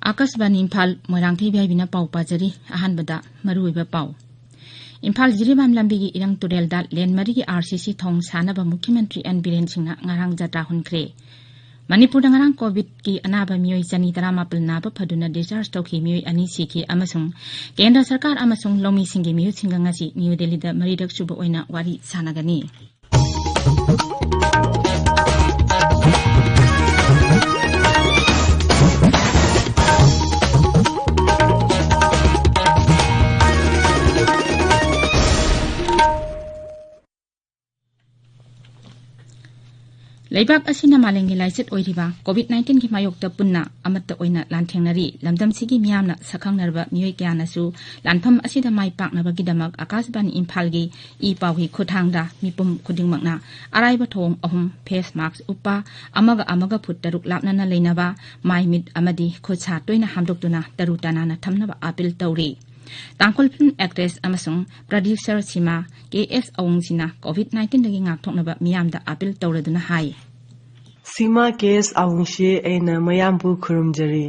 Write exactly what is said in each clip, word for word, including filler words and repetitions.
ꯑꯥꯀꯥꯁꯕꯥꯅꯤ ꯏꯝꯐꯥꯜ, ꯃꯣꯏꯔꯥꯡꯊꯣꯏ ꯏꯕꯥꯏꯕꯤꯅ ꯄꯥꯎ ꯄꯥꯖꯔꯤ꯫ ꯑꯍꯥꯟꯕꯗ ꯃꯔꯨꯑꯣꯏꯕ ꯄꯥꯎ꯫ ꯏꯝꯐꯥꯜ ꯖꯤꯔꯤꯕꯥꯝ ꯂꯝꯕꯤꯒꯤ ꯏꯔꯪ ꯇꯨꯔꯦꯜꯗ ꯂꯦꯟ ꯃꯔꯤꯒꯤ RCC ꯊꯣꯡ ꯁꯥꯅꯕ ꯃꯨꯈ꯭ꯌ ꯃꯟꯇ꯭ꯔꯤ ꯑꯦꯟ ꯕꯤꯔꯦꯟ ꯁꯤꯡꯅ ꯉꯔꯥꯡ ꯖꯇ꯭ꯔꯥ ꯍꯨꯟꯈ꯭ꯔꯦ꯫ ꯃꯅꯤꯄꯨꯔꯗ ꯉꯔꯥꯡ ꯀꯣꯚꯤꯗꯀꯤ ꯑꯅꯥꯕ ꯃꯤꯑꯣꯏ ꯆꯅꯤ ꯇꯔꯥꯃꯥꯄꯜ ꯅꯥꯕ ꯐꯗꯨꯅ discharge ꯇꯧꯈꯤ, ꯃꯤꯑꯣꯏ ꯑꯅꯤ ꯁꯤꯈꯤ ꯑꯃꯁꯨꯡ ꯀꯦꯟꯗ꯭ꯔ ꯁꯔꯀꯥꯔ ꯑꯃꯁꯨꯡ ꯂꯧꯃꯤꯁꯤꯡꯒꯤ ꯃꯤꯍꯨꯠꯁꯤꯡꯒ ꯉꯁꯤ ꯅ꯭ꯌꯨ ꯗꯦꯜꯂꯤꯗ ꯃꯔꯤꯔꯛ ꯁꯨꯕ ꯑꯣꯏꯅ ꯋꯥꯔꯤ ꯁꯥꯟꯅꯒꯅꯤ꯫ ꯂꯩꯕꯥꯛ ꯑꯁꯤꯅ ꯃꯥꯂꯦꯝꯒꯤ ꯂꯥꯏꯆꯠ ꯑꯣꯏꯔꯤꯕ COVID nineteen ꯒꯤ ꯃꯥꯌꯣꯛꯇ ꯄꯨꯟꯅ ꯑꯃꯠꯇ ꯑꯣꯏꯅ ꯂꯥꯟꯊꯦꯡꯅꯔꯤ꯫ ꯂꯝꯗꯝꯁꯤꯒꯤ ꯃꯤꯌꯥꯝꯅ ꯁꯛꯈꯪꯅꯔꯕ ꯃꯤꯑꯣꯏ ꯀꯌꯥꯅꯁꯨ ꯂꯥꯟꯐꯝ ꯑꯁꯤꯗ ꯃꯥꯏ ꯄꯥꯛꯅꯕꯒꯤꯗꯃꯛ ꯑꯥꯀꯥꯁꯕꯥꯅꯤ ꯏꯝꯐꯥꯜꯒꯤ ꯏ ꯄꯥꯎꯒꯤ ꯈꯨꯠꯊꯥꯡꯗ ꯃꯤꯄꯨꯝ ꯈꯨꯗꯤꯡꯃꯛꯅ ꯑꯔꯥꯏꯕ ꯊꯧꯑꯣꯡ ꯑꯍꯨꯝ: face mask ꯎꯞꯄ, ꯑꯃꯒ ꯑꯃꯒ ꯐꯨꯠ ꯇꯔꯨꯛ ꯂꯥꯞꯅꯅ ꯂꯩꯅꯕ, ꯃꯥꯏ ꯃꯤꯠ ꯑꯃꯗꯤ ꯈꯨꯠ ꯁꯥ ꯇꯣꯏꯅ ꯍꯥꯝꯗꯣꯛꯇꯨꯅ ꯇꯔꯨ ꯇꯅꯥꯟꯅ ꯊꯝꯅꯕ ꯑꯥꯄꯤꯜ ꯇꯧꯔꯤ꯫ ꯇꯥꯡꯈꯨꯜ film actress ꯑꯃꯁꯨꯡ producer ꯁꯤꯃꯥ ꯀꯦ ꯑꯦꯁ ꯑꯋꯨꯡꯁꯤꯅ COVID nineteen ꯗꯒꯤ ꯉꯥꯛꯊꯣꯛꯅꯕ ꯃꯤꯌꯥꯝꯗ ꯑꯥꯄꯤꯜ ꯇꯧꯔꯗꯨꯅ ꯍꯥꯏ꯫ ꯁꯤꯃꯥ ꯀꯦ ꯑꯦꯁ ꯑꯋꯨꯡꯁꯤ ꯑꯩꯅ ꯃꯌꯥꯝꯕꯨ ꯈꯨꯔꯨꯝꯖꯔꯤ꯫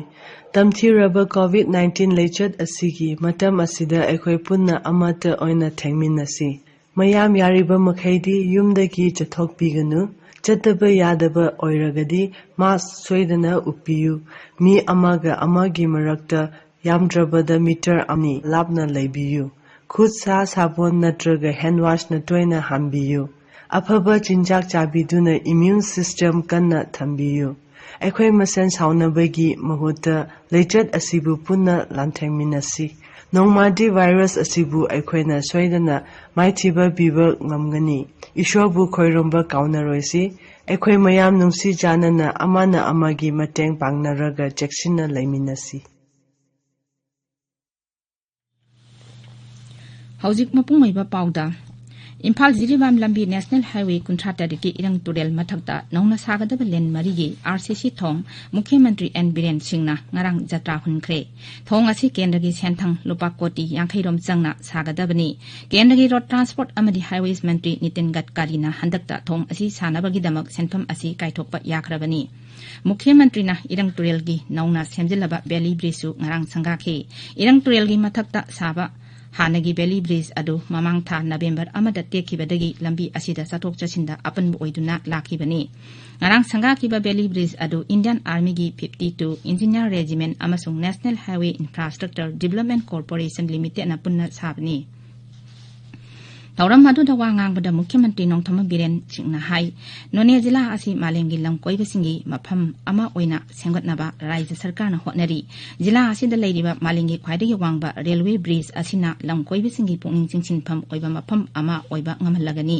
ꯇꯝꯊꯤꯔꯕ COVID nineteen ꯂꯩꯆꯠ ꯑꯁꯤꯒꯤ ꯃꯇꯝ ꯑꯁꯤꯗ ꯑꯩꯈꯣꯏ ꯄꯨꯟꯅ ꯑꯃꯠꯇ ꯑꯣꯏꯅ ꯊꯦꯡꯃꯤꯟꯅꯁꯤ꯫ ꯃꯌꯥꯝ ꯌꯥꯔꯤꯕ ꯃꯈꯩꯗꯤ ꯌꯨꯝꯗꯒꯤ ꯆꯠꯊꯣꯛꯄꯤꯒꯅꯨ꯫ ꯆꯠꯇꯕ ꯌꯥꯗꯕ ꯑꯣꯏꯔꯒꯗꯤ mask ꯁꯣꯏꯗꯅ ꯎꯞꯄꯤꯌꯨ꯫ ꯃꯤ ꯑꯃꯒ ꯑꯃꯒꯤ ꯃꯔꯛꯇ ꯌꯥꯝꯗ꯭ꯔꯕꯗ meter ꯑꯅꯤ ꯂꯥꯞꯅ ꯂꯩꯕꯤꯌꯨ꯫ ꯈꯨꯠ ꯁꯥ ꯁꯥꯄꯣꯟ ꯅꯠꯇ꯭ꯔꯒ hand wash ꯅ ꯇꯣꯏꯅ ꯍꯥꯝꯕꯤꯌꯨ꯫ ꯑꯐꯕ ꯆꯤꯟꯖꯥꯛ ꯆꯥꯕꯤꯗꯨꯅ immune system ꯀꯟꯅ ꯊꯝꯕꯤꯌꯨ꯫ ꯑꯩꯈꯣꯏ ꯃꯁꯦꯟ ꯁꯥꯎꯅꯕꯒꯤ ꯃꯍꯨꯠꯇ ꯂꯩꯆꯠ ꯑꯁꯤꯕꯨ ꯄꯨꯟꯅ ꯂꯥꯟꯊꯦꯡꯃꯤꯟꯅꯁꯤ꯫ ꯅꯣꯡꯃꯗꯤ virus ꯑꯁꯤꯕꯨ ꯑꯩꯈꯣꯏꯅ ꯁꯣꯏꯗꯅ ꯃꯥꯏꯊꯤꯕ ꯄꯤꯕ ꯉꯝꯒꯅꯤ꯫ ꯏꯁꯣꯔꯕꯨ ꯈꯣꯏꯔꯨꯝꯕ ꯀꯥꯎꯅꯔꯣꯏꯁꯤ꯫ ꯑꯩꯈꯣꯏ ꯃꯌꯥꯝ ꯅꯨꯡꯁꯤ ꯆꯥꯟꯅꯅ ꯑꯃꯅ ꯑꯃꯒꯤ ꯃꯇꯦꯡ ꯄꯥꯡꯅꯔꯒ ꯆꯦꯛꯁꯤꯟꯅ ꯂꯩꯃꯤꯟꯅꯁꯤ꯫ ꯍꯧꯖꯤꯛ ꯃꯄꯨꯡ ꯑꯣꯏꯕ ꯄꯥꯎꯗ꯫ ꯏꯝꯐꯥꯜ ꯖꯤꯔꯤꯕꯥꯝ ꯂꯝꯕꯤ National Highway ꯀꯨꯟꯊ꯭ꯔꯥ ꯇꯔꯦꯠꯀꯤ ꯏꯔꯪ ꯇꯨꯔꯦꯜ ꯃꯊꯛꯇ ꯅꯧꯅ ꯁꯥꯒꯗꯕ ꯂꯦꯟ ꯃꯔꯤꯒꯤ RCC ꯊꯣꯡ ꯃꯨꯈ꯭ꯌ ꯃꯟꯇ꯭ꯔꯤ ꯑꯦꯟ ꯕꯤꯔꯦꯟ ꯁꯤꯡꯅ ꯉꯔꯥꯡ ꯖꯇ꯭ꯔꯥ ꯍꯨꯟꯈ꯭ꯔꯦ꯫ ꯊꯣꯡ ꯑꯁꯤ ꯀꯦꯟꯗ꯭ꯔꯒꯤ ꯁꯦꯟꯊꯪ ꯂꯨꯄꯥ ꯀꯣꯇꯤ ꯌꯥꯡꯈꯩ ꯔꯣꯝ ꯆꯪꯅ ꯁꯥꯒꯗꯕꯅꯤ꯫ ꯀꯦꯟꯗ꯭ꯔꯒꯤ Road Transport ꯑꯃꯗꯤ Highways ꯃꯟꯇ꯭ꯔꯤ ꯅꯤꯇꯤꯟ ꯒꯗꯀꯥꯔꯤꯅ ꯍꯟꯗꯛꯇ ꯊꯣꯡ ꯑꯁꯤ ꯁꯥꯅꯕꯒꯤꯗꯃꯛ ꯁꯦꯟꯐꯝ ꯑꯁꯤ ꯀꯥꯏꯊꯣꯛꯄ ꯌꯥꯈ꯭ꯔꯕꯅꯤ꯫ ꯃꯨꯈ꯭ꯌ ꯃꯟꯇ꯭ꯔꯤꯅ ꯏꯔꯪ ꯇꯨꯔꯦꯜꯒꯤ ꯅꯧꯅ ꯁꯦꯝꯖꯤꯜꯂꯕ valley bridgeꯁꯨ ꯉꯔꯥꯡ ꯁꯪꯒꯥꯈꯤ꯫ ꯏꯔꯪ ꯇꯨꯔꯦꯜꯒꯤ ꯃꯊꯛꯇ ꯁꯥꯕ ꯍꯥꯟꯅꯒꯤ valley bridge ꯑꯗꯨ ꯃꯃꯥꯡ ꯊꯥ November ꯑꯃꯗ ꯇꯦꯛꯈꯤꯕꯗꯒꯤ ꯂꯝꯕꯤ ꯑꯁꯤꯗ ꯆꯠꯊꯣꯛ ꯆꯠꯁꯤꯟꯗ ꯑꯄꯟꯕ ꯑꯣꯏꯗꯨꯅ ꯂꯥꯛꯈꯤꯕꯅꯤ꯫ ꯉꯔꯥꯡ ꯁꯪꯒꯥꯈꯤꯕ valley bridge ꯑꯗꯨ Indian Armyꯒꯤ fifty two Engineer Regiment ꯑꯃꯁꯨꯡ National Highway Infrastructure Development Corporation Limitedꯅ ꯄꯨꯟꯅ ꯁꯥꯕꯅꯤ꯫ ꯊꯧꯔꯝ ꯑꯗꯨꯗ ꯋꯥ ꯉꯥꯡꯕꯗ ꯃꯨꯈ꯭ꯌ ꯃꯟꯇ꯭ꯔꯤ ꯅꯣꯡꯊꯣꯝꯕꯝ ꯕꯤꯔꯦꯟ ꯁꯤꯡꯅ ꯍꯥꯏ, ꯅꯣꯅꯦ ꯖꯤꯂꯥ ꯑꯁꯤ ꯃꯥꯂꯦꯝꯒꯤ ꯂꯝ ꯀꯣꯏꯕꯁꯤꯡꯒꯤ ꯃꯐꯝ ꯑꯃ ꯑꯣꯏꯅ ꯁꯦꯝꯒꯠꯅꯕ ꯔꯥꯖ꯭ꯌ ꯁꯔꯀꯥꯔꯅ ꯍꯣꯠꯅꯔꯤ꯫ ꯖꯤꯂꯥ ꯑꯁꯤꯗ ꯂꯩꯔꯤꯕ ꯃꯥꯂꯦꯝꯒꯤ ꯈ꯭ꯋꯥꯏꯗꯒꯤ ꯋꯥꯡꯕ railway bridge ꯑꯁꯤꯅ ꯂꯝ ꯀꯣꯏꯕꯁꯤꯡꯒꯤ ꯄꯨꯛꯅꯤꯡ ꯆꯤꯡꯁꯤꯟꯐꯝ ꯑꯣꯏꯕ ꯃꯐꯝ ꯑꯃ ꯑꯣꯏꯕ ꯉꯝꯍꯜꯂꯒꯅꯤ꯫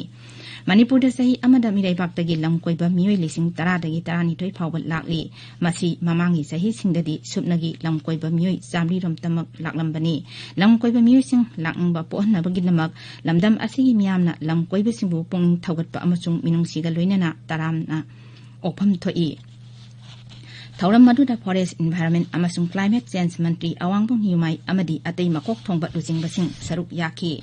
ꯃꯅꯤꯄꯨꯔꯗ ꯆꯍꯤ ꯑꯃꯗ ꯃꯤꯔꯩꯕꯥꯛꯇꯒꯤ ꯂꯝ ꯀꯣꯏꯕ ꯃꯤꯑꯣꯏ ꯂꯤꯁꯤꯡ ꯇꯔꯥꯗꯒꯤ ꯇꯔꯥꯅꯤꯊꯣꯏ ꯐꯥꯎꯕ ꯂꯥꯛꯂꯤ꯫ ꯃꯁꯤ ꯃꯃꯥꯡꯒꯤ ꯆꯍꯤꯁꯤꯡꯗꯗꯤ ꯁꯨꯞꯅꯒꯤ ꯂꯝ ꯀꯣꯏꯕ ꯃꯤꯑꯣꯏ ꯆꯥꯃꯔꯤ ꯔꯣꯝꯇꯃꯛ ꯂꯥꯛꯂꯝꯕꯅꯤ꯫ ꯂꯝ ꯀꯣꯏꯕ ꯃꯤꯑꯣꯏꯁꯤꯡ ꯂꯥꯛꯅꯤꯡꯕ ꯄꯣꯛꯍꯟꯅꯕꯒꯤꯗꯃꯛ ꯂꯝꯗꯝ ꯑꯁꯤꯒꯤ ꯃꯤꯌꯥꯝꯅ ꯂꯝ ꯀꯣꯏꯕꯁꯤꯡꯕꯨ ꯄꯨꯛꯅꯤꯡ ꯊꯧꯒꯠꯄ ꯑꯃꯁꯨꯡ ꯃꯤꯅꯨꯡꯁꯤꯒ ꯂꯣꯏꯅꯅ ꯇꯔꯥꯝꯅ ꯑꯣꯛꯐꯝ ꯊꯣꯛꯏ꯫ ꯊꯧꯔꯝ ꯑꯗꯨꯗ Forest, Environment ꯑꯃꯁꯨꯡ Climate Change ꯃꯟꯇ꯭ꯔꯤ ꯑꯋꯥꯡꯕꯝ ꯌꯨꯃꯥꯏ ꯑꯃꯗꯤ ꯑꯇꯩ ꯃꯀꯣꯛ ꯊꯣꯡꯕ ꯂꯨꯆꯤꯡꯕꯁꯤꯡ ꯁꯔꯨꯛ ꯌꯥꯈꯤ꯫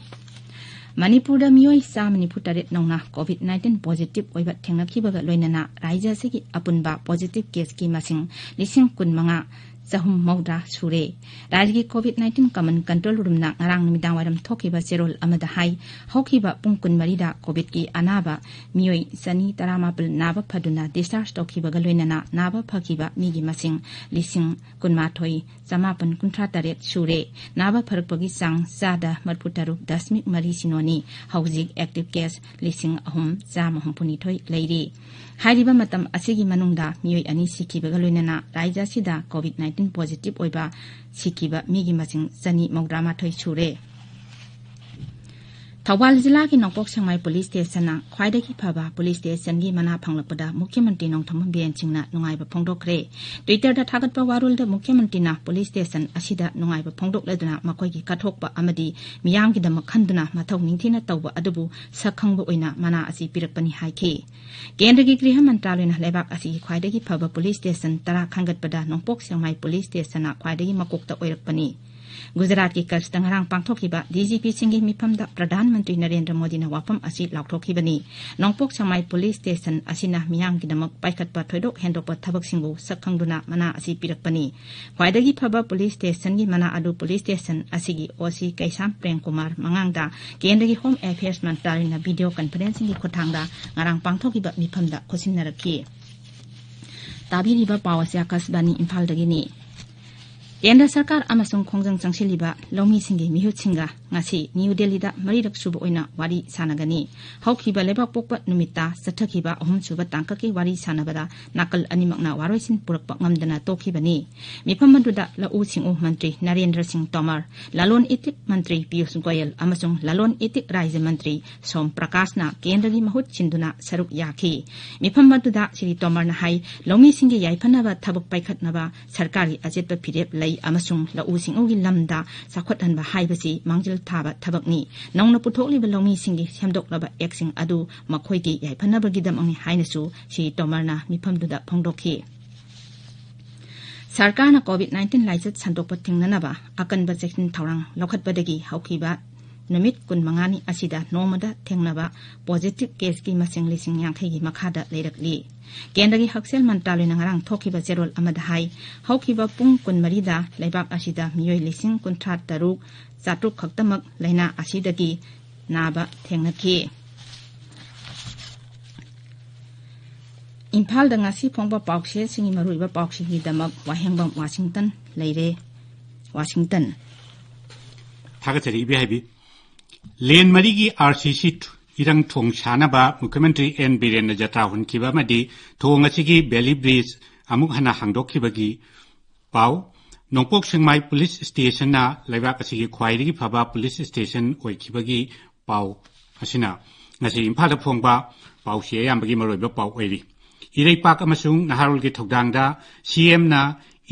ꯃꯅꯤꯄꯨꯔꯗ ꯃꯤꯑꯣꯏ ꯆꯥꯝꯃ ꯅꯤꯐꯨ ꯇꯔꯦꯠ ꯅꯧꯅ COVID nineteen positive ꯑꯣꯏꯕ ꯊꯦꯡꯅꯈꯤꯕꯒ ꯂꯣꯏꯅꯅ ꯔꯥꯖ꯭ꯌ ꯑꯁꯤꯒꯤ ꯑꯄꯨꯟꯕ positive caseꯀꯤ ꯃꯁꯤꯡ ꯂꯤꯁꯤꯡ ꯀꯨꯟ ꯃꯉꯥ ꯆꯍꯨꯝ ꯃꯧꯗ꯭ꯔꯥ ꯁꯨꯔꯦ꯫ ꯔꯥꯖ꯭ꯌꯒꯤ COVID nineteen Command Control Roomꯅ ꯉꯔꯥꯡ ꯅꯨꯃꯤꯗꯥꯡꯋꯥꯏꯔꯝ ꯊꯣꯛꯈꯤꯕ ꯆꯦꯔꯣꯜ ꯑꯃꯗ ꯍꯥꯏ, ꯍꯧꯈꯤꯕ ꯄꯨꯡ ꯀꯨꯟꯃꯔꯤꯗ COVIDꯀꯤ ꯑꯅꯥꯕ ꯃꯤꯑꯣꯏ ꯆꯅꯤ ꯇꯔꯥꯃꯥꯄꯜ ꯅꯥꯕ ꯐꯗꯨꯅ discharge ꯇꯧꯈꯤꯕꯒ ꯂꯣꯏꯅꯅ ꯅꯥꯕ ꯐꯈꯤꯕ ꯃꯤꯒꯤ ꯃꯁꯤꯡ ꯂꯤꯁꯤꯡ ꯀꯨꯟꯃꯥꯊꯣꯏ ꯆꯃꯥꯄꯟ ꯀꯨꯟꯊ꯭ꯔꯥ ꯇꯔꯦꯠ ꯁꯨꯔꯦ꯫ ꯅꯥꯕ ꯐꯔꯛꯄꯒꯤ ꯆꯥꯡ ꯆꯥꯗ ꯃꯔꯤꯐꯨ ꯇꯔꯨꯛ ꯗꯁꯃꯤꯛ ꯃꯔꯤ ꯁꯤꯅꯣꯅꯤ꯫ ꯍꯧꯖꯤꯛ active case ꯂꯤꯁꯤꯡ ꯑꯍꯨꯝ ꯆꯥꯝꯃ ꯍꯨꯝꯐꯨꯅꯤꯊꯣꯏ ꯂꯩꯔꯤ꯫ ꯍꯥꯏꯔꯤꯕ ꯃꯇꯝ ꯑꯁꯤꯒꯤ ꯃꯅꯨꯡꯗ ꯃꯤꯑꯣꯏ ꯑꯅꯤ ꯁꯤꯈꯤꯕꯒ ꯂꯣꯏꯅꯅ ꯔꯥꯖ꯭ꯌ ꯑꯁꯤꯗ COVID nineteen positive ꯑꯣꯏꯕ ꯁꯤꯈꯤꯕ ꯃꯤꯒꯤ ꯃꯁꯤꯡ ꯆꯅꯤ ꯃꯧꯗ꯭ꯔꯥ ꯃꯥꯊꯣꯏ ꯁꯨꯔꯦ꯫ ꯊꯧꯕꯥꯜ ꯖꯤꯂꯥꯒꯤ ꯅꯣꯡꯄꯣꯛ ꯁꯦꯛꯃꯥꯏ ꯄꯨꯂꯤꯁ ꯁ꯭ꯇꯦꯁꯟꯅ ꯈ꯭ꯋꯥꯏꯗꯒꯤ ꯐꯕ ꯄꯨꯂꯤꯁ ꯁ꯭ꯇꯦꯁꯟꯒꯤ ꯃꯅꯥ ꯐꯪꯂꯛꯄꯗ ꯃꯨꯈ꯭ꯌ ꯃꯟꯇ꯭ꯔꯤ ꯅꯣꯡꯊꯣꯝꯕꯝ ꯕꯤꯔꯦꯟ ꯁꯤꯡꯅ ꯅꯨꯡꯉꯥꯏꯕ ꯐꯣꯡꯗꯣꯛꯈ꯭ꯔꯦ꯫ Twitter-ꯗ ꯊꯥꯒꯠꯄ ꯋꯥꯔꯣꯜꯗ ꯃꯨꯈ꯭ꯌ ꯃꯟꯇ꯭ꯔꯤꯅ ꯄꯨꯂꯤꯁ ꯁ꯭ꯇꯦꯁꯟ ꯑꯁꯤꯗ ꯅꯨꯡꯉꯥꯏꯕ ꯐꯣꯡꯗꯣꯛꯂꯗꯨꯅ ꯃꯈꯣꯏꯒꯤ ꯀꯠꯊꯣꯛꯄ ꯑꯃꯗꯤ ꯃꯤꯌꯥꯝꯒꯤꯗꯃꯛ ꯈꯟꯗꯨꯅ ꯃꯊꯧ ꯅꯤꯡꯊꯤꯅ ꯇꯧꯕ ꯑꯗꯨꯕꯨ ꯁꯛ ꯈꯪꯕ ꯑꯣꯏꯅ ꯃꯅꯥ ꯑꯁꯤ ꯄꯤꯔꯛꯄꯅꯤ ꯍꯥꯏꯈꯤ꯫ ꯀꯦꯟꯗ꯭ꯔꯒꯤ ꯒ꯭ꯔꯤꯍ ꯃꯟꯇ꯭ꯔꯥꯂꯌꯅ ꯂꯩꯕꯥꯛ ꯑꯁꯤꯒꯤ ꯈ꯭ꯋꯥꯏꯗꯒꯤ ꯐꯕ ꯄꯨꯂꯤꯁ ꯁ꯭ꯇꯦꯁꯟ ꯇꯔꯥ ꯈꯟꯒꯠꯄꯗ ꯅꯣꯡꯄꯣꯛ ꯁꯦꯛꯃꯥꯏ ꯄꯨꯂꯤꯁ ꯁ꯭ꯇꯦꯁꯟꯅ ꯈ꯭ꯋꯥꯏꯗꯒꯤ ꯃꯀꯣꯛꯇ ꯑꯣꯏꯔꯛꯄꯅꯤ꯫ ꯒꯨꯖꯔꯥꯠꯀꯤ ꯀꯆꯇ ꯉꯔꯥꯡ ꯄꯥꯡꯊꯣꯛꯈꯤꯕ ꯗꯤ ꯖꯤ ꯄꯤꯁꯤꯡꯒꯤ ꯃꯤꯐꯝꯗ ꯄ꯭ꯔꯙꯥꯟ ꯃꯟꯇ꯭ꯔꯤ ꯅꯔꯦꯟꯗ꯭ꯔ ꯃꯣꯗꯤꯅ ꯋꯥꯐꯝ ꯑꯁꯤ ꯂꯥꯎꯊꯣꯛꯈꯤꯕꯅꯤ꯫ ꯅꯣꯡꯄꯣꯛ ꯁꯦꯛꯃꯥꯏ ꯄꯨꯂꯤꯁ ꯁ꯭ꯇꯦꯁꯟ ꯑꯁꯤꯅ ꯃꯤꯌꯥꯝꯒꯤꯗꯃꯛ ꯄꯥꯏꯈꯠꯄ ꯊꯣꯏꯗꯣꯛ ꯍꯦꯟꯗꯣꯛꯄ ꯊꯕꯛꯁꯤꯡꯕꯨ ꯁꯛ ꯈꯪꯗꯨꯅ ꯃꯅꯥ ꯑꯁꯤ ꯄꯤꯔꯛꯄꯅꯤ꯫ ꯈ꯭ꯋꯥꯏꯗꯒꯤ ꯐꯕ ꯄꯨꯂꯤꯁ ꯁ꯭ꯇꯦꯁꯟꯒꯤ ꯃꯅꯥ ꯑꯗꯨ ꯄꯨꯂꯤꯁ ꯁ꯭ꯇꯦꯁꯟ ꯑꯁꯤꯒꯤ ꯑꯣ ꯁꯤ ꯀꯩꯁꯥꯝ ꯄ꯭ꯔꯦꯝ ꯀꯨꯃꯥꯔ ꯃꯉꯥꯡꯗ ꯀꯦꯟꯗ꯭ꯔꯒꯤ ꯍꯣꯝ ꯑꯦꯐꯤꯌꯔꯁ ꯃꯟꯇ꯭ꯔꯥꯂꯌꯅ ꯚꯤꯗꯤꯑꯣ ꯀꯟꯐꯔꯦꯟꯁꯤꯡꯒꯤ ꯈꯨꯠꯊꯥꯡꯗ ꯉꯔꯥꯡ ꯄꯥꯡꯊꯣꯛꯈꯤꯕ ꯃꯤꯐꯝꯗ ꯈꯨꯠꯁꯤꯟꯅꯔꯛꯈꯤ꯫ ꯇꯥꯕꯤꯔꯤꯕ ꯄꯥꯎ ꯑꯁꯤ ꯑꯥꯀꯥꯁꯕꯥꯅꯤ ꯏꯝꯐꯥꯜꯗꯒꯤꯅꯤ꯫ ꯀꯦꯟꯗ꯭ꯔ ꯁꯔꯀꯥꯔ ꯑꯃꯁꯨꯡ ꯈꯣꯡꯖꯪ ꯆꯪꯁꯤꯜꯂꯤꯕ ꯂꯧꯃꯤꯁꯤꯡꯒꯤ ꯃꯤꯍꯨꯠꯁꯤꯡꯒ ꯉꯁꯤ ꯅ꯭ꯌꯨ ꯗꯦꯜꯂꯤꯗ ꯃꯔꯤꯔꯛ ꯁꯨꯕ ꯑꯣꯏꯅ ꯋꯥꯔꯤ ꯁꯥꯟꯅꯒꯅꯤ꯫ ꯍꯧꯈꯤꯕ ꯂꯩꯕꯥꯛꯄꯣꯛꯄ ꯅꯨꯃꯤꯠꯇ ꯆꯠꯊꯈꯤꯕ ꯑꯍꯨꯝꯁꯨꯕ ꯇꯥꯡꯀꯛꯀꯤ ꯋꯥꯔꯤ ꯁꯥꯟꯅꯕꯗ ꯅꯥꯀꯜ ꯑꯅꯤꯃꯛꯅ ꯋꯥꯔꯣꯏꯁꯤꯟ ꯄꯨꯔꯛꯄ ꯉꯝꯗꯅ ꯇꯣꯛꯈꯤꯕꯅꯤ꯫ ꯃꯤꯐꯝ ꯑꯗꯨꯗ ꯂꯧꯎ ꯁꯤꯡꯎ ꯃꯟꯇ꯭ꯔꯤ ꯅꯔꯦꯟꯗ꯭ꯔ ꯁꯤꯡ ꯇꯣꯃꯔ, ꯂꯂꯣꯟ ꯏꯇꯤꯛ ꯃꯟꯇ꯭ꯔꯤ ꯄꯤꯌꯨꯁ ꯒꯣꯌꯜ ꯑꯃꯁꯨꯡ ꯂꯂꯣꯟ ꯏꯇꯤꯛ ꯔꯥꯖ꯭ꯌ ꯃꯟꯇ꯭ꯔꯤ ꯁꯣꯝ ꯄ꯭ꯔꯀꯥꯁꯅ ꯀꯦꯟꯗ꯭ꯔꯒꯤ ꯃꯍꯨꯠ ꯁꯤꯟꯗꯨꯅ ꯁꯔꯨꯛ ꯌꯥꯈꯤ꯫ ꯃꯤꯐꯝ ꯑꯗꯨꯗ ꯁ꯭ꯔꯤ ꯇꯣꯃꯔꯅ ꯍꯥꯏ, ꯂꯧꯃꯤꯁꯤꯡꯒꯤ ꯌꯥꯏꯐꯅꯕ ꯊꯕꯛ ꯄꯥꯏꯈꯠꯅꯕ ꯁꯔꯀꯥꯔꯒꯤ ꯑꯆꯦꯠꯄ ꯐꯤꯔꯦꯞ ꯂꯩ ꯑꯃꯁꯨꯡ ꯂꯧꯎ ꯁꯤꯡꯎꯒꯤ ꯂꯝꯗ ꯆꯥꯎꯈꯠꯍꯟꯕ ꯍꯥꯏꯕꯁꯤ ꯃꯥꯡꯖꯤꯜ ꯊꯥꯕ ꯊꯕꯛꯅꯤ꯫ ꯅꯧꯅ ꯄꯨꯊꯣꯛꯂꯤꯕ ꯂꯧꯃꯤꯁꯤꯡꯒꯤ ꯁꯦꯝꯗꯣꯛꯂꯕ ꯑꯦꯛꯁꯤꯡ ꯑꯗꯨ ꯃꯈꯣꯏꯒꯤ ꯌꯥꯏꯐꯅꯕꯒꯤꯗꯃꯛꯅꯤ ꯍꯥꯏꯅꯁꯨ ꯁ꯭ꯔꯤ ꯇꯣꯃꯔꯅ ꯃꯤꯐꯝꯗꯨꯗ ꯐꯣꯡꯗꯣꯛꯈꯤ꯫ ꯁꯔꯀꯥꯔꯅ COVID nineteen ꯂꯥꯏꯆꯠ ꯁꯟꯗꯣꯛꯄ ꯊꯤꯡꯅꯅꯕ ꯑꯀꯟꯕ ꯆꯦꯛꯁꯤꯟ ꯊꯧꯔꯥꯡ ꯂꯧꯈꯠꯄꯗꯒꯤ ꯍꯧꯈꯤꯕ ꯅꯨꯃꯤꯠ ꯀꯨꯟꯃꯉꯥꯅꯤ ꯑꯁꯤꯗ ꯅꯣꯡꯃꯗ ꯊꯦꯡꯅꯕ positive caseꯀꯤ ꯃꯁꯤꯡ ꯂꯤꯁꯤꯡ ꯌꯥꯡꯈꯩꯒꯤ ꯃꯈꯥꯗ ꯂꯩꯔꯛꯂꯤ꯫ ꯀꯦꯟꯗ꯭ꯔꯒꯤ ꯍꯛꯁꯦꯜ ꯃꯟꯇ꯭ꯔꯥꯂꯌꯅ ꯉꯔꯥꯡ ꯊꯣꯛꯈꯤꯕ ꯆꯦꯔꯣꯜ ꯑꯃꯗ ꯍꯥꯏ, ꯍꯧꯈꯤꯕ ꯄꯨꯡ ꯀꯨꯟꯃꯔꯤꯗ ꯂꯩꯕꯥꯛ ꯑꯁꯤꯗ ꯃꯤꯑꯣꯏ ꯂꯤꯁꯤꯡ ꯀꯨꯟꯊ꯭ꯔꯥ ꯇꯔꯨꯛ ꯆꯥꯇ꯭ꯔꯨꯛ ꯈꯛꯇꯃꯛ ꯂꯥꯏꯅꯥ ꯑꯁꯤꯗꯒꯤ ꯅꯥꯕ ꯊꯦꯡꯅꯈꯤ꯫ ꯏꯝꯐꯥꯜꯗ ꯉꯁꯤ ꯐꯣꯡꯕ ꯄꯥꯎꯆꯦꯁꯤꯡꯒꯤ ꯃꯔꯨꯑꯣꯏꯕ ꯄꯥꯎꯁꯤꯡꯒꯤꯗꯃꯛ ꯋꯥꯍꯦꯡꯕꯝ ꯋꯥꯁꯤꯡꯇꯟ ꯂꯩꯔꯦ꯫ ꯋꯥꯁꯤꯡꯇꯟ꯫ ꯊꯥꯒꯠꯆꯔꯤ, ꯏꯕꯦꯍꯥꯏꯕꯤ꯫ ꯂꯦꯟ ꯃꯔꯤꯒꯤ RCC ꯏꯔꯪ ꯊꯣꯡ ꯁꯥꯅꯕ ꯃꯨꯈ꯭ꯌ ꯃꯟꯇ꯭ꯔꯤ ꯑꯦꯟ ꯕꯤꯔꯦꯟꯅ ꯖꯇ꯭ꯔꯥ ꯍꯨꯟꯈꯤꯕ ꯑꯃꯗꯤ ꯊꯣꯡ ꯑꯁꯤꯒꯤ ꯕꯦꯂꯤ ꯕ꯭ꯔꯤꯖ ꯑꯃꯨꯛ ꯍꯟꯅ ꯍꯥꯡꯗꯣꯛꯈꯤꯕꯒꯤ ꯄꯥꯎ꯫ ꯅꯣꯡꯄꯣꯛ ꯁꯦꯛꯃꯥꯏ ꯄꯨꯂꯤꯁ ꯁ꯭ꯇꯦꯁꯟꯅ ꯂꯩꯕꯥꯛ ꯑꯁꯤꯒꯤ ꯈ꯭ꯋꯥꯏꯗꯒꯤ ꯐꯕ ꯄꯨꯂꯤꯁ ꯁ꯭ꯇꯦꯁꯟ ꯑꯣꯏꯈꯤꯕꯒꯤ ꯄꯥꯎ ꯑꯁꯤꯅ ꯉꯁꯤ ꯏꯝꯐꯥꯜꯗ ꯐꯣꯡꯕ ꯄꯥꯎꯆꯦ ꯑꯌꯥꯝꯕꯒꯤ ꯃꯔꯨꯑꯣꯏꯕ ꯄꯥꯎ ꯑꯣꯏꯔꯤ꯫ ꯏꯔꯩꯄꯥꯛ ꯑꯃꯁꯨꯡ ꯅꯍꯥꯔꯣꯜꯒꯤ ꯊꯧꯗꯥꯡꯗ ꯁꯤꯑꯦꯝꯅ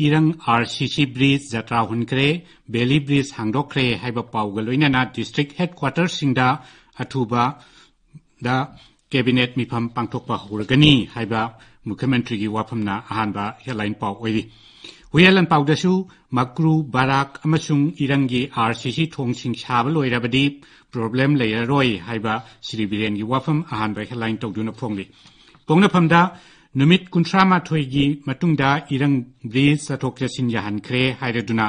ꯏꯔꯪ ꯑꯥꯔ ꯁꯤ ꯁꯤ ꯕ꯭ꯔꯤꯖ ꯖꯇ꯭ꯔꯥ ꯍꯨꯟꯈ꯭ꯔꯦ, ꯕꯦꯂꯤ ꯕ꯭ꯔꯤꯖ ꯍꯥꯡꯗꯣꯛꯈ꯭ꯔꯦ ꯍꯥꯏꯕ ꯄꯥꯎꯒ ꯂꯣꯏꯅꯅ ꯗꯤꯁꯇ꯭ꯔꯤꯛ ꯍꯦꯗꯀ꯭ꯋꯥꯇꯔꯁꯤꯡꯗ ꯑꯊꯨꯕꯗ ꯀꯦꯕꯤꯅꯦꯠ ꯃꯤꯐꯝ ꯄꯥꯡꯊꯣꯛꯄ ꯍꯧꯔꯒꯅꯤ ꯍꯥꯏꯕ ꯃꯨꯈ꯭ꯌ ꯃꯟꯇ꯭ꯔꯤꯒꯤ ꯋꯥꯐꯝꯅ ꯑꯍꯥꯟꯕ ꯍꯦꯗꯂꯥꯏꯟ ꯄꯥꯎ ꯑꯣꯏꯔꯤ꯫ ꯍꯨꯌꯦꯟ ꯂꯥꯟꯄꯥꯎꯗꯁꯨ ꯃꯀ꯭ꯔꯨ, ꯕꯔꯥꯛ ꯑꯃꯁꯨꯡ ꯏꯔꯪꯒꯤ ꯑꯥꯔ ꯁꯤ ꯁꯤ ꯊꯣꯡꯁꯤꯡ ꯁꯥꯕ ꯂꯣꯏꯔꯕꯗꯤ ꯄ꯭ꯔꯣꯕ꯭ꯂꯦꯝ ꯂꯩꯔꯔꯣꯏ ꯍꯥꯏꯕ ꯁ꯭ꯔꯤ ꯕꯤꯔꯦꯟꯒꯤ ꯋꯥꯐꯝ ꯑꯍꯥꯟꯕ ꯍꯦꯗꯂꯥꯏꯟ ꯇꯧꯗꯨꯅ ꯐꯣꯡꯂꯤ꯫ ꯄꯣꯛꯅꯐꯝꯗ ꯅꯨꯃꯤꯠ ꯀꯨꯟꯊ꯭ꯔꯥ ꯃꯥꯊꯣꯏꯒꯤ ꯃꯇꯨꯡꯗ ꯏꯔꯪ ꯕ꯭ꯔꯤꯖ ꯆꯠꯊꯣꯛ ꯆꯠꯁꯤꯟ ꯌꯥꯍꯟꯈ꯭ꯔꯦ ꯍꯥꯏꯔꯗꯨꯅ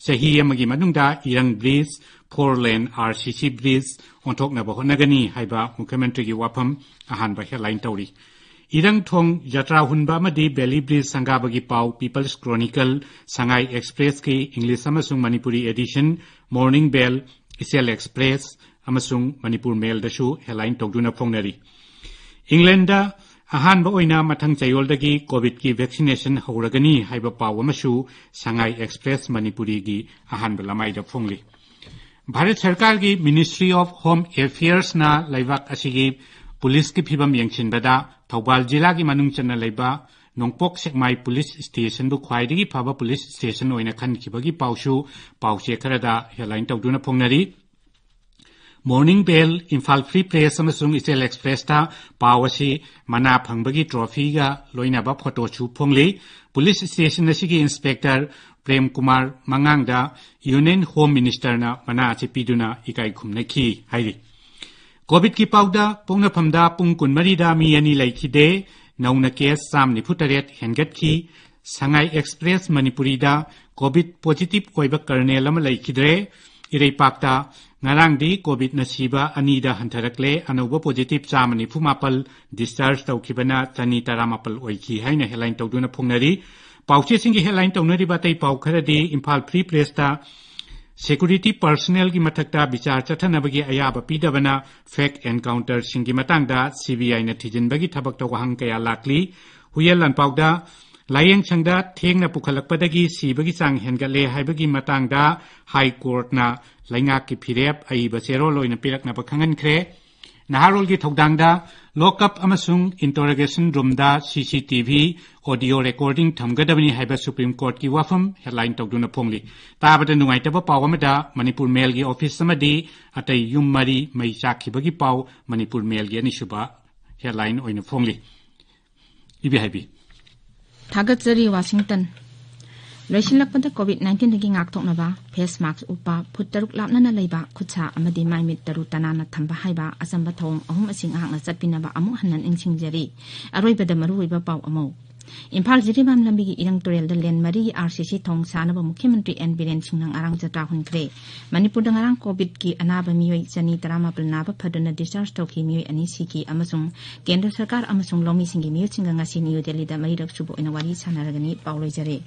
ꯆꯍꯤ ꯑꯃꯒꯤ ꯃꯅꯨꯡꯗ ꯏꯔꯪ ꯕ꯭ꯔꯤꯖ ꯐꯣꯔ ꯂꯦꯟ ꯑꯥꯔ ꯁꯤ ꯁꯤ ꯕ꯭ꯔꯤꯖ ꯑꯣꯟꯊꯣꯛꯅꯕ ꯍꯣꯠꯅꯒꯅꯤ ꯍꯥꯏꯕ ꯃꯨꯈ꯭ꯌ ꯃꯟꯇ꯭ꯔꯤꯒꯤ ꯋꯥꯐꯝ ꯑꯍꯥꯟꯕ ꯍꯦꯗꯂꯥꯏꯟ ꯇꯧꯔꯤ꯫ ꯏꯔꯪ ꯊꯣꯡ ꯖꯇ꯭ꯔꯥ ꯍꯨꯟꯕ ꯑꯃꯗꯤ ꯕꯦꯂꯤ ꯕ꯭ꯔꯤꯖ ꯁꯪꯒꯥꯕꯒꯤ ꯄꯥꯎ ꯄꯤꯄꯜꯁ ꯀ꯭ꯔꯣꯅꯤꯀꯜ, ꯁꯉꯥꯏ ꯑꯦꯛꯁꯄ꯭ꯔꯦꯁꯀꯤ ꯏꯪꯂꯤꯁ ꯑꯃꯁꯨꯡ ꯃꯅꯤꯄꯨꯔꯤ ꯑꯦꯗꯤꯁꯟ, ꯃꯣꯔꯅꯤꯡ ꯕꯦꯜ, ꯏꯆꯦꯜ ꯑꯦꯛꯁꯄ꯭ꯔꯦꯁ ꯑꯃꯁꯨꯡ ꯃꯅꯤꯄꯨꯔ ꯃꯦꯜꯗꯁꯨ ꯍꯦꯗꯂꯥꯏꯟ ꯇꯧꯗꯨꯅ ꯐꯣꯡꯅꯔꯤ꯫ ꯏꯪꯂꯦꯟꯗ ꯑꯍꯥꯟꯕ ꯑꯣꯏꯅ ꯃꯊꯪ ꯆꯌꯣꯜꯗꯒꯤ ꯀꯣꯚꯤꯗꯀꯤ ꯚꯦꯛꯁꯤꯅꯦꯁꯟ ꯍꯧꯔꯒꯅꯤ ꯍꯥꯏꯕ ꯄꯥꯎ ꯑꯃꯁꯨ ꯁꯉꯥꯏ ꯑꯦꯛꯁꯄ꯭ꯔꯦꯁ ꯃꯅꯤꯄꯨꯔꯤꯒꯤ ꯑꯍꯥꯟꯕ ꯂꯃꯥꯏꯗ ꯐꯣꯡꯂꯤ꯫ ꯚꯥꯔꯠ ꯁꯔꯀꯥꯔꯒꯤ ꯃꯤꯅꯤꯁꯇ꯭ꯔꯤ ꯑꯣꯐ ꯍꯣꯝ ꯑꯦꯐꯤꯌꯔꯁꯅ ꯂꯩꯕꯥꯛ ꯑꯁꯤꯒꯤ ꯄꯨꯂꯤꯁꯀꯤ ꯐꯤꯕꯝ ꯌꯦꯡꯁꯤꯟꯕꯗ ꯊꯧꯕꯥꯜ ꯖꯤꯂꯥꯒꯤ ꯃꯅꯨꯡ ꯆꯟꯅ ꯂꯩꯕ ꯅꯣꯡꯄꯣꯛ ꯁꯦꯛꯃꯥꯏ ꯄꯨꯂꯤꯁ ꯁ꯭ꯇꯦꯁꯟꯕꯨ ꯈ꯭ꯋꯥꯏꯗꯒꯤ ꯐꯕ ꯄꯨꯂꯤꯁ ꯁ꯭ꯇꯦꯁꯟ ꯑꯣꯏꯅ ꯈꯟꯈꯤꯕꯒꯤ ꯄꯥꯎꯁꯨ ꯄꯥꯎꯆꯦ ꯈꯔꯗ ꯍꯦꯗꯂꯥꯏꯟ ꯇꯧꯗꯨꯅ ꯐꯣꯡꯅꯔꯤ꯫ Morning bell, Imphal free press ꯑꯃꯁꯨꯡ ꯏꯆꯦꯜ ꯑꯦꯛꯁꯄ꯭ꯔꯦꯁꯇ ꯄꯥꯎ ꯑꯁꯤ ꯃꯅꯥ ꯐꯪꯕꯒꯤ ꯇ꯭ꯔꯣꯐꯤꯒ ꯂꯣꯏꯅꯕ ꯐꯣꯇꯣꯁꯨ ꯐꯣꯡꯂꯤ꯫ ꯄꯨꯂꯤꯁ ꯁ꯭ꯇꯦꯁꯟ ꯑꯁꯤꯒꯤ ꯏꯟꯁꯄꯦꯛꯇꯔ ꯄ꯭ꯔꯦꯝ ꯀꯨꯃꯥꯔ ꯃꯉꯥꯡꯗ ꯌꯨꯅꯤꯌꯟ ꯍꯣꯝ ꯃꯤꯅꯤꯁꯇꯔꯅ ꯃꯅꯥ ꯑꯁꯤ ꯄꯤꯗꯨꯅ ꯏꯀꯥꯏ ꯈꯨꯝꯅꯈꯤ ꯍꯥꯏꯔꯤ꯫ ꯀꯣꯚꯤꯗꯀꯤ ꯄꯥꯎꯗ ꯄꯣꯛꯅꯐꯝꯗ ꯄꯨꯡ ꯀꯨꯟꯃꯔꯤꯗ ꯃꯤ ꯑꯅꯤ ꯂꯩꯈꯤꯗꯦ꯫ ꯅꯧꯅ ꯀꯦꯁ ꯆꯥꯝꯃ ꯅꯤꯐꯨ ꯇꯔꯦꯠ ꯍꯦꯟꯒꯠꯈꯤ꯫ ꯁꯉꯥꯏ ꯑꯦꯛꯁꯄ꯭ꯔꯦꯁ ꯃꯅꯤꯄꯨꯔꯤꯗ ꯀꯣꯚꯤꯗ ꯄꯣꯖꯤꯇꯤꯚ ꯑꯣꯏꯕ ꯀꯔꯅꯦꯜ ꯑꯃ ꯂꯩꯈꯤꯗ꯭ꯔꯦ꯫ ꯏꯔꯩꯄꯥꯛꯇ ꯉꯔꯥꯡꯗꯤ ꯀꯣꯚꯤꯗꯅ ꯁꯤꯕ ꯑꯅꯤꯗ ꯍꯟꯊꯔꯛꯂꯦ꯫ ꯑꯅꯧꯕ ꯄꯣꯖꯤꯇꯤꯚ ꯆꯥꯝꯃ ꯅꯤꯐꯨ ꯃꯥꯄꯜ, ꯗꯤꯁꯆꯥꯔꯖ ꯇꯧꯈꯤꯕꯅ ꯆꯅꯤ ꯇꯔꯥꯃꯥꯄꯜ ꯑꯣꯏꯈꯤ ꯍꯥꯏꯅ ꯍꯦꯗꯂꯥꯏꯟ ꯇꯧꯗꯨꯅ ꯐꯣꯡꯅꯔꯤ꯫ ꯄꯥꯎꯆꯦꯁꯤꯡꯒꯤ ꯍꯦꯗꯂꯥꯏꯟ ꯇꯧꯅꯔꯤꯕ ꯑꯇꯩ ꯄꯥꯎ ꯈꯔꯗꯤ ꯏꯝꯐꯥꯜ ꯐ꯭ꯔꯤ ꯄ꯭ꯔꯦꯁꯇ ꯁꯦꯀ꯭ꯌꯨꯔꯤꯇꯤ ꯄꯔꯁꯅꯦꯜꯒꯤ ꯃꯊꯛꯇ ꯕꯤꯆꯥꯔ ꯆꯠꯊꯅꯕꯒꯤ ꯑꯌꯥꯕ ꯄꯤꯗꯕꯅ ꯐꯦꯛ ꯑꯦꯟꯀꯥꯎꯟꯇꯔꯁꯤꯡꯒꯤ ꯃꯇꯥꯡꯗ ꯁꯤ ꯕꯤ ꯑꯥꯏꯅ ꯊꯤꯖꯤꯟꯕꯒꯤ ꯊꯕꯛꯇ ꯋꯥꯍꯪ ꯀꯌꯥ ꯂꯥꯛꯂꯤ꯫ ꯍꯨꯌꯦꯟ ꯂꯥꯟꯄꯥꯎꯗ ꯂꯥꯏꯌꯦꯡ ꯁꯪꯗ ꯊꯦꯡꯅ ꯄꯨꯈꯠꯂꯛꯄꯗꯒꯤ ꯁꯤꯕꯒꯤ ꯆꯥꯡ ꯍꯦꯟꯒꯠꯂꯦ ꯍꯥꯏꯕꯒꯤ ꯃꯇꯥꯡꯗ ꯍꯥꯏ ꯀꯣꯔꯠꯅ ꯂꯩꯉꯥꯛꯀꯤ ꯐꯤꯔꯦꯞ ꯑꯏꯕ ꯆꯦꯔꯣꯜ ꯑꯣꯏꯅ ꯄꯤꯔꯛꯅꯕ ꯈꯪꯍꯟꯈ꯭ꯔꯦ꯫ ꯅꯍꯥꯔꯣꯜꯒꯤ ꯊꯧꯗꯥꯡꯗ ꯂꯣꯛꯑꯞ ꯑꯃꯁꯨꯡ ꯏꯟꯇꯔꯣꯒꯦꯁꯟ ꯔꯨꯝꯗ ꯁꯤ C T V audio recording ꯊꯝꯒꯗꯕꯅꯤ ꯍꯥꯏꯕ ꯁꯨꯄ꯭ꯔꯤꯝ ꯀꯣꯔꯠꯀꯤ ꯋꯥꯐꯝ ꯍꯦꯗꯂꯥꯏꯟ ꯇꯧꯗꯨꯅ ꯐꯣꯡꯂꯤ꯫ ꯇꯥꯕꯗ ꯅꯨꯡꯉꯥꯏꯇꯕ ꯄꯥꯎ ꯑꯃꯗ ꯃꯅꯤꯄꯨꯔ ꯃꯦꯜꯒꯤ ꯑꯣꯐꯤꯁ ꯑꯃꯗꯤ ꯑꯇꯩ ꯌꯨꯝ ꯃꯔꯤ ꯃꯩ ꯆꯥꯛꯈꯤꯕꯒꯤ ꯄꯥꯎ ꯃꯅꯤꯄꯨꯔ ꯃꯦꯜꯒꯤ ꯑꯅꯤꯁꯨꯕ ꯍꯦꯗꯂꯥꯏꯟ ꯑꯣꯏꯅ ꯐꯣꯡꯂꯤ꯫ ꯏꯕꯤ ꯍꯥꯏꯕꯤ꯫ ꯊꯥꯒꯠꯆꯔꯤ, ꯋꯥꯁꯤꯡꯇꯟ꯫ ꯂꯣꯏꯁꯤꯜꯂꯛꯄꯗ ꯀꯣꯚꯤꯗ ꯅꯥꯏꯟꯇꯤꯟꯗꯒꯤ ꯉꯥꯛꯊꯣꯛꯅꯕ ꯐꯦꯁ ꯃꯥꯛꯁ ꯎꯞꯄ, ꯐꯨꯠ ꯇꯔꯨꯛ ꯂꯥꯞꯅꯅ ꯂꯩꯕ, ꯈꯨꯠꯁꯥ ꯑꯃꯗꯤ ꯃꯥꯏ ꯃꯤꯠ ꯇꯔꯨ ꯇꯅꯥꯟꯅ ꯊꯝꯕ ꯍꯥꯏꯕ ꯑꯆꯝꯕ ꯊꯧꯑꯣꯡ ꯑꯍꯨꯝ ꯑꯁꯤ ꯉꯍꯥꯛꯅ ꯆꯠꯄꯤꯅꯕ ꯑꯃꯨꯛ ꯍꯟꯅ ꯅꯤꯡꯁꯤꯡꯖꯔꯤ꯫ ꯑꯔꯣꯏꯕꯗ ꯃꯔꯨꯑꯣꯏꯕ ꯄꯥꯎ ꯑꯃ꯫ ꯏꯝꯐꯥꯜ ꯖꯤꯔꯤꯕꯥꯝ ꯂꯝꯕꯤꯒꯤ ꯏꯔꯪ ꯇꯨꯔꯦꯜꯗ ꯂꯦꯟ ꯃꯔꯤꯒꯤ ꯑꯥꯔ ꯁꯤ ꯁꯤ ꯊꯣꯡ ꯁꯥꯅꯕ ꯃꯨꯈ꯭ꯌ ꯃꯟꯇ꯭ꯔꯤ ꯑꯦꯟ ꯕꯤꯔꯦꯟ ꯁꯤꯡꯅ ꯉꯔꯥꯡ ꯖꯇ꯭ꯔꯥ ꯍꯨꯟꯈ꯭ꯔꯦ꯫ ꯃꯅꯤꯄꯨꯔꯗ ꯉꯔꯥꯡ ꯀꯣꯚꯤꯗꯀꯤ ꯑꯅꯥꯕ ꯃꯤꯑꯣꯏ ꯆꯅꯤ ꯇꯔꯥꯃꯥꯄꯜ ꯅꯥꯕ ꯐꯗꯨꯅ ꯗꯤꯁꯆꯥꯔꯖ ꯇꯧꯈꯤ, ꯃꯤꯑꯣꯏ ꯑꯅꯤ ꯁꯤꯈꯤ ꯑꯃꯁꯨꯡ ꯀꯦꯟꯗ꯭ꯔ ꯁꯔꯀꯥꯔ ꯑꯃꯁꯨꯡ ꯂꯧꯃꯤꯁꯤꯡꯒꯤ ꯃꯤꯍꯨꯠꯁꯤꯡꯒ ꯉꯁꯤ ꯅ꯭ꯌꯨ ꯗꯦꯜꯂꯤꯗ ꯃꯔꯤꯔꯛ ꯁꯨꯕ ꯑꯣꯏꯅ ꯋꯥꯔꯤ ꯁꯥꯟꯅꯔꯒꯅꯤ꯫ ꯄꯥꯎ ꯂꯣꯏꯖꯔꯦ꯫